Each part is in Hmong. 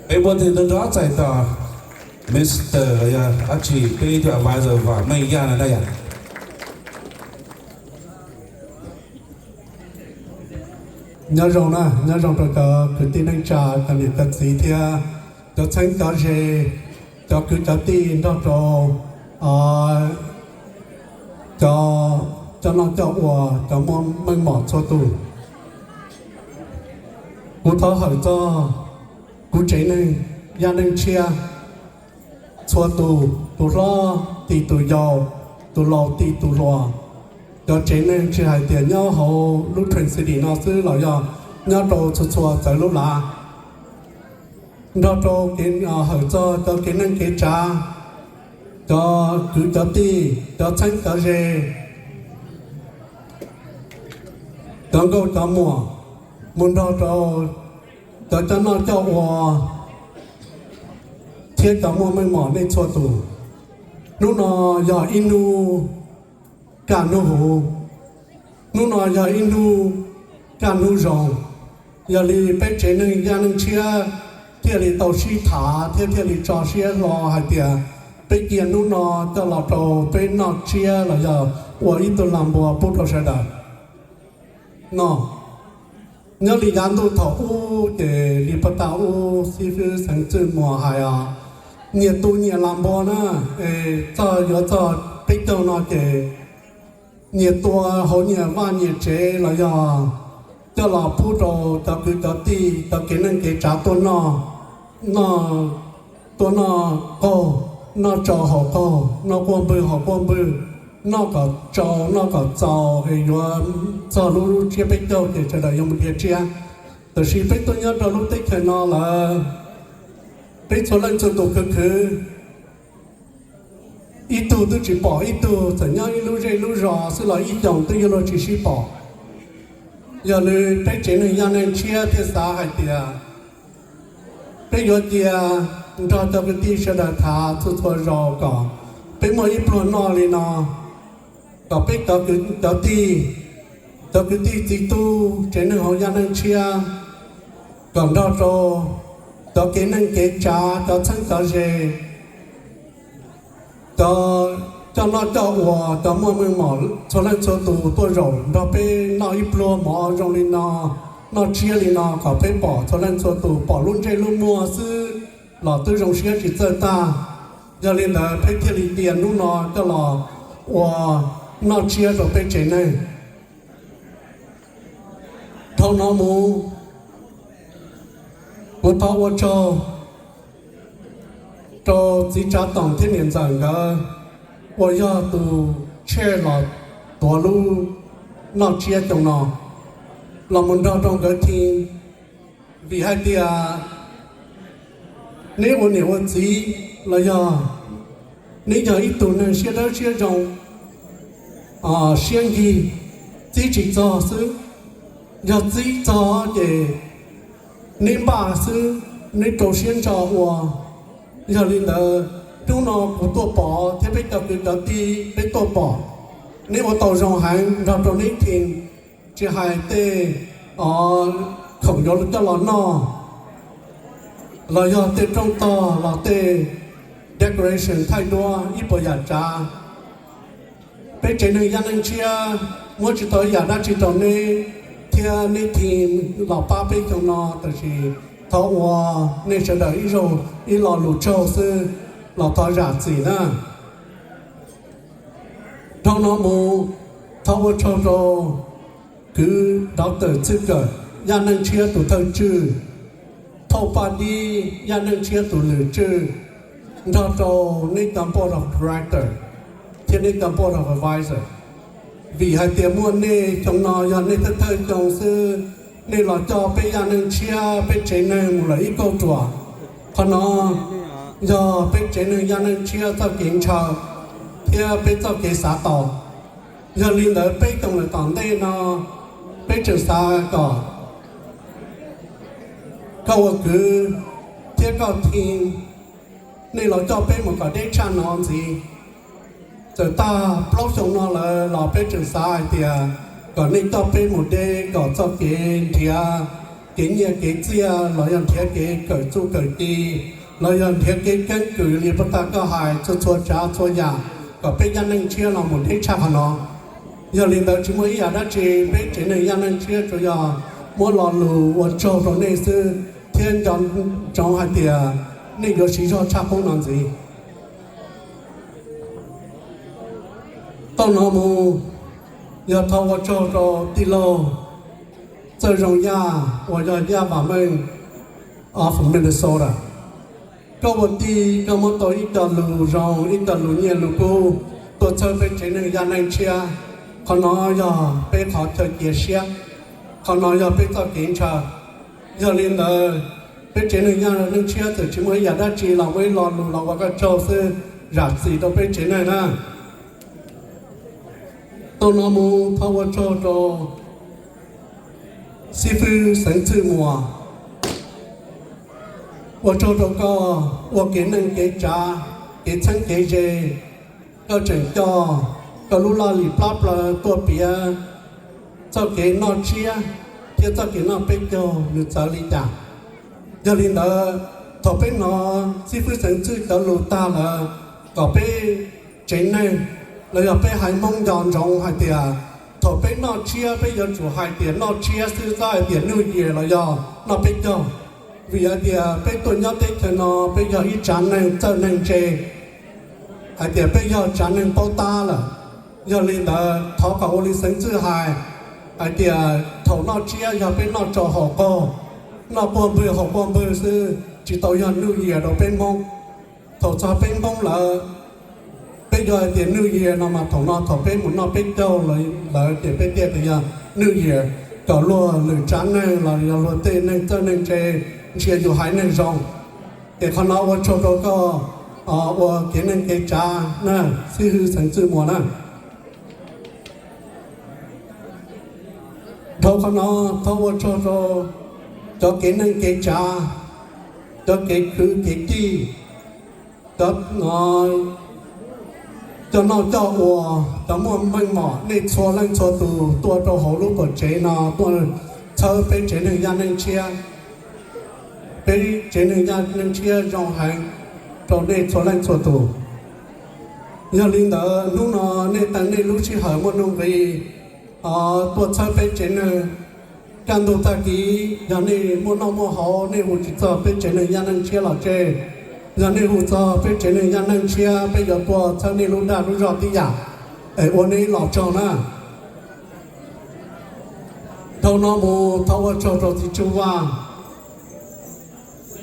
Peb muab tes nrog txais tos Mister los yog dab tsi, peb ib tug advisor Vam Meej Yaj no na yom. Nyob zoo na, nyob zoo rau cov kwv tij neej tsa, cov niam cov txiv thiab cov txheeb cov ze, cov kwv cov tij nrog rau cov, cov noj coj ua, cov muaj meej mom txhua tus. Kuv thov hawm txog kuv tsev neeg Yaj Neej Tshiab txhua tus, tus hlob tis tus yau, tus laus tis tus hluas, cov tsev neeg tsis hais tias nyob hauv lub Train City no xwb los yog nyob rau txhua txhua txawv lub lav, nrog rau hawm txog cov kev neej kev tsav, cov kwv cov tij, cov txheeb cov ze, cov nkauj cov muam, mus nrog rau cov coj noj coj ua thiab cov muaj meej mom nej txhua tus. Hnub no yog ib hnub kaj hnub huv, hnub no yog ib hnub kaj hnub zoo. Yog li peb tsev neeg Yaj Neej Tshiab thiaj li tau sib tham thiab thiaj li tso siab hlo hais tias peb cia hnub no coj los rau peb noj tsiab los yog ua ib tug lag npua pub rau sawv daws noj. Nyob li yav ntuj thaum ub ces li pag tag ub xib fwb Xeev Txwj Muas hais os, nyias tu nyias lag npua na, es txog yuav txog peb caug no ces nyias tua hauv nyias vaj nyias tsev los yog coj los pub rau cov kwv cov tij, cov kev neej kev tsav tuaj noj, noj, tuaj noj qaug, noj tsau haus qaug, noj quaj npwg haus quaj npwg, noj kom tsau noj kom txaus es yuav txog lub tsiab peb caug ces sawv daws yuav mus dhia tsiab. Tab sis peb tuaj nyob rau lub teb chaws no lawm, peb txhua leej txhua tus khwv khwv, ib tug twb tsis pom ib tug, txawm nyob ib lub zej lub zos xwb los ib xyoos twb yuav luag tsis sib pom. Yog li peb tsev neeg Yaj Neej Tshiab thiaj xav hais tias peb yuav cia nrog cov kwv tij sawv daws tham txhua txhua zaus kom peb muaj ib pluag noj li no, kom peb cov kwv cov tij, cov kwv tij txiv tub tsev neeg hauv Yaj Neej Tshiab kom nrog rau cov kev neej kev tsav, cov txheeb cov ze, cov coj noj coj ua, cov muaj meej mom txhua leej txhua tus tuaj zaum nrog peb noj ib pluag mov zoo li no, noj tsiab li no kom peb pom txhua leej txhua tus, pom lub ntsej lub muag xwb los twb zoo siab tsis txawj tag. Yog li ntawd peb thiaj li cia hnub no coj los ua noj tsiab rau peb tsev neeg. Dhau no mus, kuv thov ua tsaug rau txiv Tsav Toom thiab niam ntxawm nkawd uas yog tus chair los tuav lub noj tsiab xyoo no los mus nrog rau nkawd team, vim hais tias neb ua niam ua txiv los yog neb yog ib tug neeg siab dawb siab zoo, siab nkig, txib tsis txog xwb. Yog txib txog ces neb npaj xwb, neb rau siab ntso ua. Yog li ntawd, hnub no kuv tuaj pom thiab peb cov kwv cov tij peb tuaj pom, neb ua tau zoo heev nrog rau neb team, tsis hais tej khoom yuav coj los noj los yog tej rooj tog los tej decoration thaij duab ib puas yam tsav. Peb tsev neeg Yaj Neej Tshiab muab tsis tau ib yam dab tsi rau neb thiab neb team los pab peb xyoo no, tab sis thov ua nej sawv daws ib zaug ib lo lus tsaug xwb los thov zam txim na. Dhau no mus, thov ua tsaug rau kwv Doctor Txwj Kawm, Yaj Neej Tshiab tus thawj tswj, Thauj Paj Dib, Yaj Neej Tshiab tus lwm tswj, nrog rau nej cov board of director thiab nej cov board of advisor. Vim hais tias muaj nej xyoo no yog nej thawj thawj xyoo xwb, nej los coj peb Yaj Neej Tshiab peb tsev neeg mus lawm ib kauj ruam. Qhov no yog peb tsev neeg Yaj Neej Tshiab txoj kev ntshaw thiab peb txoj kev xav tau. Yog li ntawd peb xyoo lawm tom ntej no peb tseem xav kom koj ua kwv thiab koj team, nej los coj peb mus kom deb tshaj no ntxiv. Txawm tag plaub xyoo no lawm los peb tseem xav hais tias kom nej coj peb mus deb kom txoj kev nrhiav kev nyiaj kev txiaj los yog nrhiav kev kawm txuj kawm ci los yog nrhiav kev keeb kwm li puag ta koj hais txhua txhua tsav txhua yam kom peb yaj neej tshiab los mus deb tshaj qhov no. Yog li ntawd tsis muaj ib yam dab tsi, peb tsev neeg yaj neej tshiab tsuas yog muab lo lus ua tsaug rau nej xwb thiab nco ntsoov hais tias nej yuav siv zog tshaj qoob no ntxiv. Tau no mus, yog thov ua tsaug rau tij laug Txawj Zoo Yaj uas yog Yaj Vam Meej of Minnesota. Koj ua tij koj muab tau ib co lus zoo, ib co lus nyiaj lus kub tuaj txhawb peb tsev neeg yaj neej tshiab. Qhov no yog peb qhov chaw cia siab, qhov no yog peb txoj kev ntshaw. Yog li ntawd, peb tsev neeg yaj neej tshiab txawm tsis muaj ib yam dab tsi los muaj ib lo lus los ua koj tsaug xwb, zam txim rau peb tsev neeg na. Tau no mus thov ua tsaug rau xib fwb Xeev Txwj Muas, ua tsaug rau koj ua kev neej kev tsav, kev txheeb kev ze, koj tseem coj koj lub laj lim plab plaws tuaj piav txoj kev noj tsiab thiab txoj kev noj peb caug nws txawv li cas. Yog li ntawd, thaum peb hnov xib fwb Xeev Txwj cov lus tag lawm, kom peb tsev neeg los yog peb haiv Hmoob nco ntsoov hais tias thaum peb noj tsiab peb yuav tsum hais tias noj tsiab xwb, txhob hais tias New Year los yog noj peb caug. Vim hais tias peb tuaj nyob teb chaws no peb yog ib tsav neeg txawj neeg ntse, hais tias peb yog tsav neeg paub tab lawm. Yog li ntawd thov kom ua li Xeev Txwj hais, hais tias thaum noj tsiab yog peb noj tsau haus qaug, noj quaj npwg haus quaj npwg xwb, tsis tau yog New Year rau peb Hmoob. Thaum txog peb Hmoob lawm, peb yuav hais tias New Year no mas thaum no thaum peb mus noj peb caug lawm ces peb thiaj tias yog New Year, kom luag lwm tsav neeg los yog luag tej neeg txawj neeg ntse ntsia yus haiv neeg zoo. Ces qhov no ua tsaug rau koj ua kev neej kev tsav na, xib fwb Xeev Txwj Muas na. Dhau qhov no, thov ua tsaug rau cov kev neej kev tsav, cov kev kwv kev tij, cov coj noj coj ua, cov muaj meej mom, nej txhua leej txhua tus tuaj rau hauv lub tuam tsev no tuaj txhawb peb tsev neeg yaj neej tshiab. Peb tsev neeg yaj neej tshiab zoo heev rau nej txhua leej txhua tus. Yog li ntawd hnub no nej teev nej lub sij hawm muaj nuj nqis tuaj txhawb peb tsev neeg. Kaj ntug tag kis yog nej muaj noj muaj haus nej hu tsis txog peb tsev neeg yaj neej tshiab los tseg. Yog nej hu txog peb tsev neeg yaj neej tshiab peb yuav tuaj txhawb nej lub dag lub zog tib yam es ua nej ib los tsaug na. Dhau no mus thov ua tsaug rau txiv Tswj Vaj.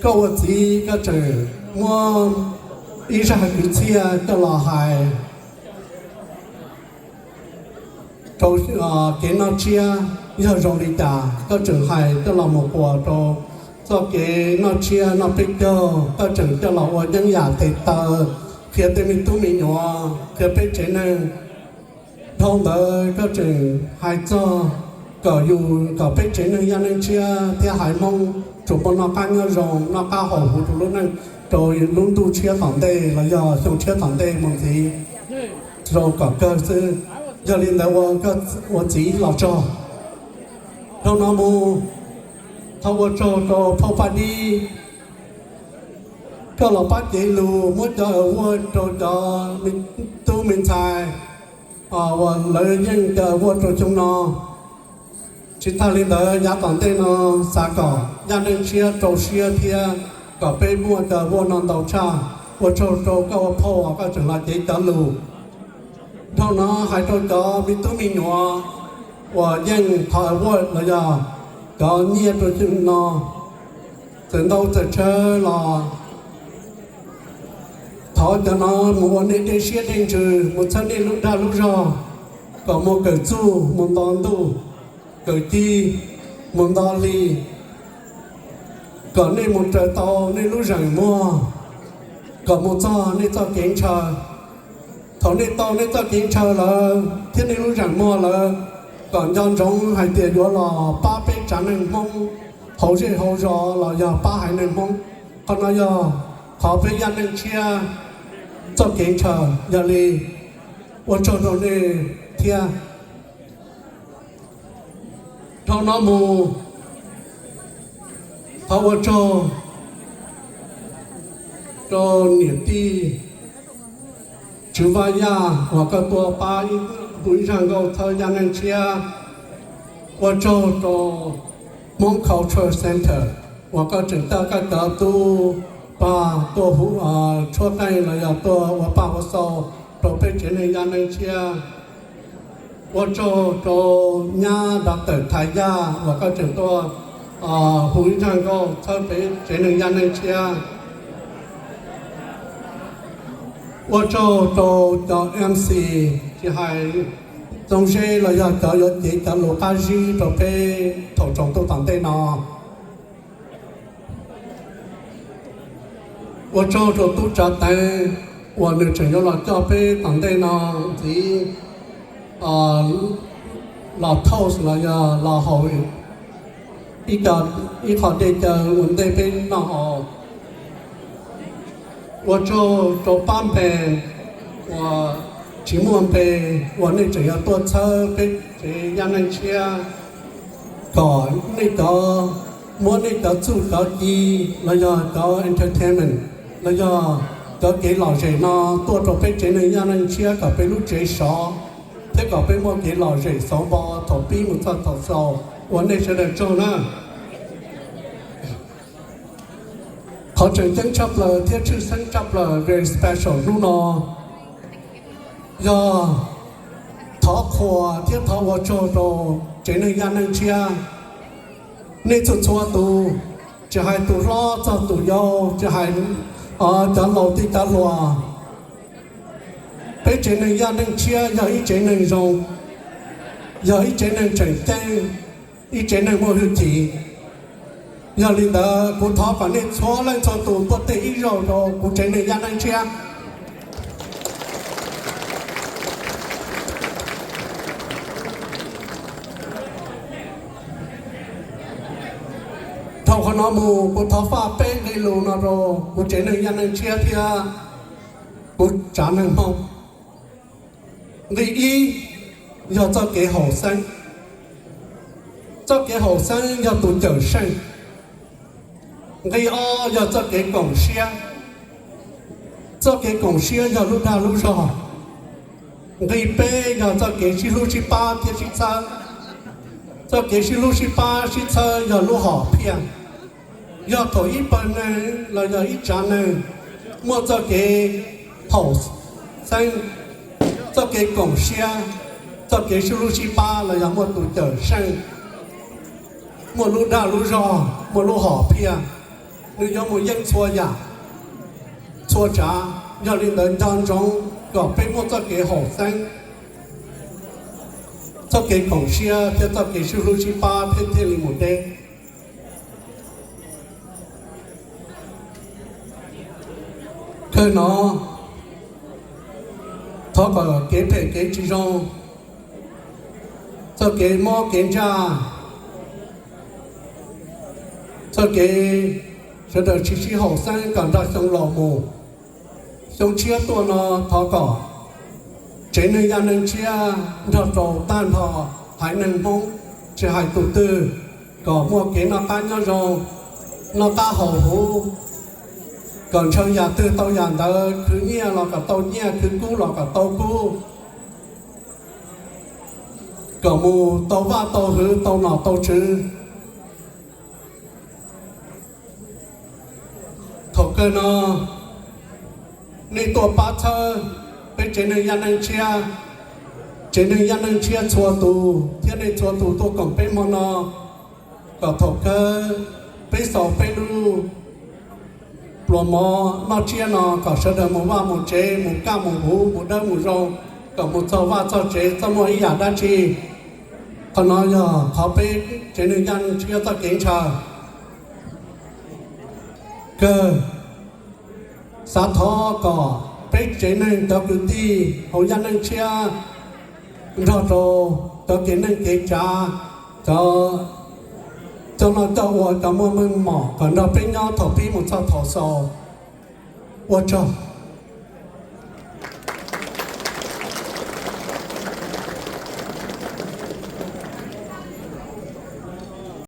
Koj ua txiv koj tseem muab ib zaj kwv txhiaj coj los hais rau kev noj tsiab yog zoo li cas, koj tseem hais coj los mus quas rau txoj kev noj tsiab noj peb caug, koj tseem coj los ua yeeb yam tes taw, qhia tej me tub me nyuam, qhia peb tsev neeg. Dhau ntawd koj tseem hais txog kom yus, kom peb tsev neeg yaj neej tshiab thiab haiv Hmoob tsuas muaj noj qab nyob zoo, noj qab haus huv rau lub neej, rau lub ntuj tshiab tom ntej los yog xyoo tshiab tom ntej mus ntxiv rau kom kawg xwb. Yog li ntawd ua, ua txiv los tsaug. Dhau no mus, thov ua tsaug rau phauj Paj Dib, koj los pab cev lus muab cov award rau cov me tub me ntxhais uas lawv yeej cov award rau xyoo no. Tsis tag li ntawd yav tom ntej no xav kom yaj neej tshiab rau siab thiab kom peb muaj cov award no ntau tshaj. Ua tsaug rau koj ua phauj uas koj tseem los cev cov lus. Dhau no hais rau cov me tub me nyuam uas yeej qhov award los yog cov nyiaj rau xyoo no, txawm ntau txawm tsawg los thov cov no mus ua nej dej siab dej ntsws, mus txhawb nej lub dag lub zog, kom mus kawm txuj mus nto ntuj, kawm ci mus nto hli, kom nej mus raws tau nej lub zeem muag, kom mus txog nej txoj kev ntshaw. Thaum nej tau nej txoj kev ntshaw lawm thiab nej lub zeem muag lawm, kom nco ntsoov hais tias yuav los pab peb tsav neeg Hmoob hauv zej hauv zos los yog pab haiv neeg Hmoob. Qhov no yog qhov peb yaj neej tshiab txoj kev ntshaw. Yog li ua tsaug rau nej thiab. Dhau no mus Thov ua tsaug rau niam tij Tswv Vaj Yaj uas koj tuaj pab hu ib zaj nkauj txhawb Yaj Neej Tshiab. Ua tsaug rau Hmoob Cultural Center uas koj tseem coj koj cov tub pag tuaj hu, tshuab qeej los yog tuaj ua paj ua xau rau peb tsev neeg Yaj Neej Tshiab. Ua tsaug rau nyab Doctor Thaiv Yaj uas koj tseem tuaj hu ib zaj nkauj txhawb peb tsev neeg Yaj Neej Tshiab. Ua tsaug rau cov MC, tsis hais Txoov Zeb los yog cov yuav cev cov lus qab zib rau peb thaum tsaus ntuj tom ntej no. Ua tsaug rau tub Tsav Teev uas nws tseem yuav los coj peb tom ntej no ntxiv los toast los yog los haus ib qho dej caw ua ntej peb noj haus. Ua tsaug rau pab npe uas tsis muaj npe uas nej tseem yuav tuaj txhawb peb tsev Yaj Neej Tshiab, kom nej cov, muab nej cov txuj cov ci los yog cov entertainment los yog cov kev lom zem no tuaj rau peb tsev neeg Yaj Neej Tshiab kom peb lub tsev sov thiab kom peb muaj kev lom zem xauv npo thaum pib mus txog thaum xaus. Ua nej sawv daws tsaug na. Qhov tseem ceeb tshaj plaws thiab tshwj xeeb tshaj plaws very special hnub no yog thov qhuas thiab thov ua tsaug rau tsev neeg Yaj Neej Tshiab. Nej txhua txhua tus, tsis hais tus hlob txog tus yau, tsis hais cov laus thiab cov hluas, peb tsev neeg Yaj Neej Tshiab yog ib tsev neeg zoo, yog ib tsev neeg tseem ceeb, ib tsev neeg muaj hwj chim. Yog li ntawd kuv thov kom nej txhua leej txhua tus npuaj teg ib zaug rau kuv tsev neeg Yaj Neej Tshiab. Dhau qhov no mus kuv thov faj peb nqe lus no rau kuv tsev neeg Yaj Neej Tshiab thiab kuv tsav neeg Hmoob. Nqe ib yog txoj kev haum xeeb. Txoj kev haum xeeb yog tus cawm seej. Nqe ob yog txoj kev koom siab. Txoj kev koom siab yog lub dag lub zog. Nqe peb yog txoj kev sib hlub sib pab thiab sib txhawb. Txoj kev sib hlub sib pab sib txhawb yog lub hom phiaj. Yog thaum ib pawg neeg los yog ib tsav neeg muaj txoj kev haum xeeb, txoj kev koom siab, txoj kev sib hlub sib pab los yog muaj tus cawm seej, muaj lub dag lub zog, muaj lub hom phiaj, nws yuav mus yeej txhua yam, txhua tsav. Yog li ntawd nco ntsoov kom peb muaj txoj kev haum xeeb, txoj kev koom siab thiab txoj kev sib hlub sib pab peb thiaj li mus deb. Kawg no, thov kom kev phem kev tsis zoo, txoj kev mob kev ntsaj, txoj kev sawv daws tsis sib haum xeeb kom nrog xyoo laus mus. Xyoo tshiab tuaj no thov kom tsev neeg Yaj Neej Tshiab nrog rau tag nrho haiv neeg Hmoob, tsis hais tus twg, kom muaj kev noj qab nyob zoo, noj qab haus huv, kom ntshaw yam twg tau yam ntawd, khwv nyiaj los kom tau nyiaj, khwv kub los kom tau kub, kom mus tau vaj tau hwv, tau nom tau tswv. Thaum kawg no, nej tuaj pab txhawb peb tsev neeg Yaj Neej Tshiab, tsev neeg Yaj Neej Tshiab txhua tus thiab nej txhua tus tuaj koom peb hmo no, kom thaum kawg peb xaus peb lub pluas mov noj tsiab no kom sawv daws mus vaj mus tsev, mus kaj mus huv, mus dawb mus zoo, kom mus txog vaj txog tsev txhob muaj ib yam dab tsi. Qhov no yog qhov peb tsev neeg Yaj Neej Tshiab txoj kev ntshaw. Kawg xav thov kom peb tsev neeg cov kwv tij hauv Yaj Neej Tshiab nrog rau cov kev neej kev tsav, cov coj noj coj ua, cov muaj meej mom kom nrog peb nyob thaum pib mus txog thaum xaus. Ua tsaug.